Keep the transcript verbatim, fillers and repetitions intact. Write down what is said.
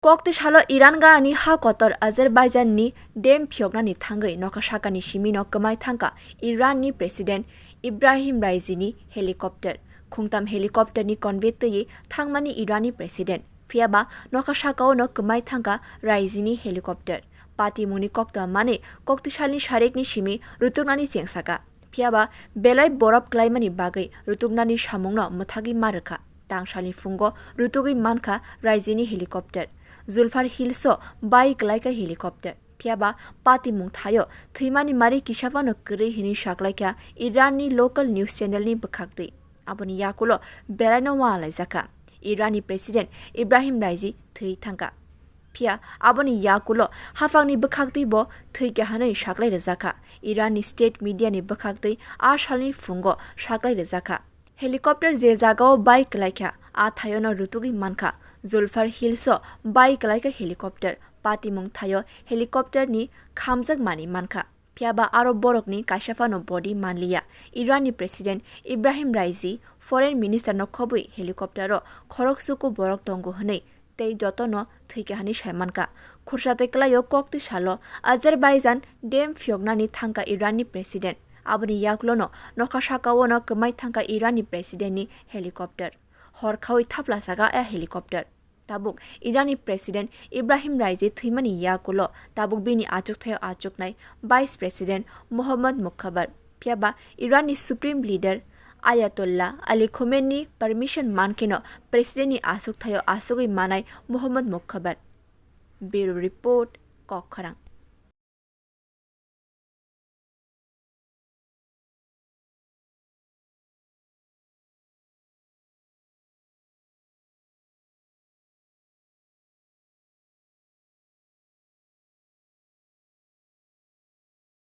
Kokti salo Iran ganani ha kotor Azerbaijan ni dam phiyoknani thangwi nokha sakani simi no kwmai thangkha Iran ni President Ibrahim Raisi ni helicopter. Khungtam helicopter ni convoy twiwi thangmani Iran ni President. Phiyaba nokha sakao no kwmai thangkha Raisi ni helicopter. Patimung ni koktwma manwi kokti salni sarik ni simi rutuknani chengsaka. Phiyaba belai borop klaimani bagwi rutuknani samungno mwthagwi ma rwkha. Tangsalni phungo rutugwi mankha Raisi ni helicopter. Zulfar Hills o bai klaikha helicopter. Phiyaba patimung thaio thwimani mari kisa phano kwrwi hinwi saklaikha Iran ni local news channel ni bwkhaktwi. Aboni yakulo belaino uanlaijakha. Iran ni President Ibrahim Raisi thwi thangkha. Phiya aboni yakulo haphangni bwkhaktwi bo thwikha hwnwi saklai rwjakha. Iran ni state media ni bwkhaktwi a salni phungo saklai rwjakha. Helicopter je jagao bai klaikha, a thaiono rutugwi mankha. Zulfar Hills o bai klaikha helicopter. Patimung thaio helicopter ni khamjak manwi mankha. Phiyaba aro borokni kaisa phano body manliya. Iran ni President Ibrahim Raisi, Foreign Minister no khobwi helicopter o khorok suku borok tongo hwnwi tei jotono thwikha hwnwi sai mankha. Khursa tei kwlaio kokti salo Azerbaijan dam phiyoknani thangkha Iran ni President. Aboni yakulono nokha sakao no kwmai thangkha Iran ni President ni helicopter. Hor khaui thapla saka a helicopter. Tabuk Iran ni President Ibrahim Raisi thwimani yakulo tabuk bini achukthaio achuknai Vice President Mohammad Mukhabar. Phiyaba Iran ni Supreme Leader Ayatollah Ali Khamenei permission mankheno President ni achukthaio achugwi manai Mohammad Mukhabar. Bureau Report, Kokkhorang.